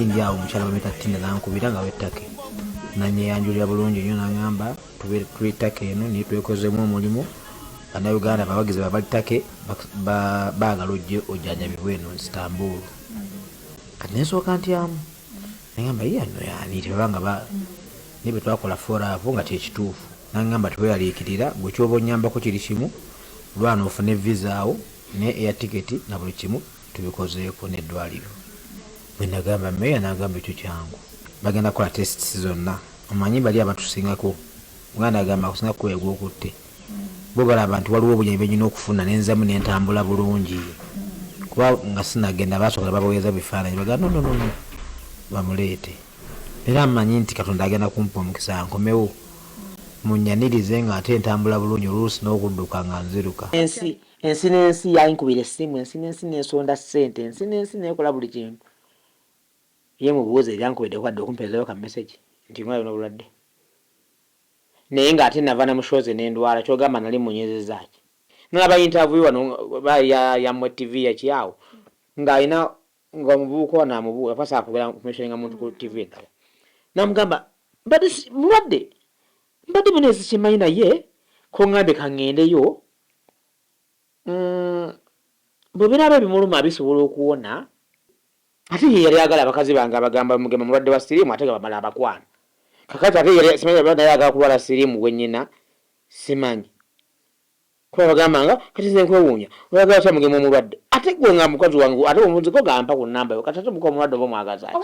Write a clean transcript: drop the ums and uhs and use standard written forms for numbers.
Nali ndi awo, omukyala bamuyita Tina nankubira nga wettake, nanyeyanjulira bulungi nnyo, nangamba tuli ttaka eno naye twekozemu omulimu, Bannayuganda abawagizi babali ttake baagala ojje ojjanjabibwe eno Istanbul. Kati nensooka ntyamu, nengamba ye ano yani tebabanga ba naye bwe twakola follow up nga kyekituufu. Nangamba teweeraliikirira, gwe kyoba onyambako kiri kimu, lwana ofune visa awo ne air ticket na buli kimu tubikozeeko n'eddwaliro. Bwe nagamba meeya n'agamba ekyo kyangu, bagenda kukola tests zonna, omanyi bali abatusingako, Muganda agamba akusinga kukuba gw'okutte, bo balaba nti waliwo obujjanjabi bwe nnina okufuna ne nziramu ne ntambula bulungi kuba nga sinagenda baasooka ne babaweereza bifaananyi bagamba no no no bamuleete. Era mmanyi nti Katonda agenda kumpa omukisa nkomewo munnyanirize ng'ate ntambula bulungi oluusi n'okudduka nga nziruka. Ensi ensi n'ensi yankubira essimu, ensi n'ensi n'esonda ssente, ensi n'ensi n'ekola buli kintu. Ye mubuuze eryankubiddeko wadde okumpeerezaayo ka message nti omwana alina obulwadde. Naye ng'ate nava na mu show ze ne ndwala, ky'ogamba nali mmunyezezza ki? Nalaba interview wano oba ya yammwe TV ya ki awo ng'alina nga omuvubuka ono amubuuza kuba saagala kwogera kumentioninga muntu ku TV endala n'amugamba mbadde si mulwadde mbadde munaye sikimanyi naye k'oŋŋambye ka ŋŋendeyo mm, bwe binaaba ebimuluma bisobola okuwona. Ate ye yali ayagala abakazi bange abagamba mugema mulwadde wa siriimu ate nga bamala abakwana kakati ate yali simanyi oba naye ayagala kulwala siriimu gwe nyina simanyi kuba bagamba nga kati nze nkwewuunya oyagala otya mugema omulwadde ate gwe nga mukazi wange ate omunziko gampa ku namba yo kati ate muka omulwadde oba omwagaza ki?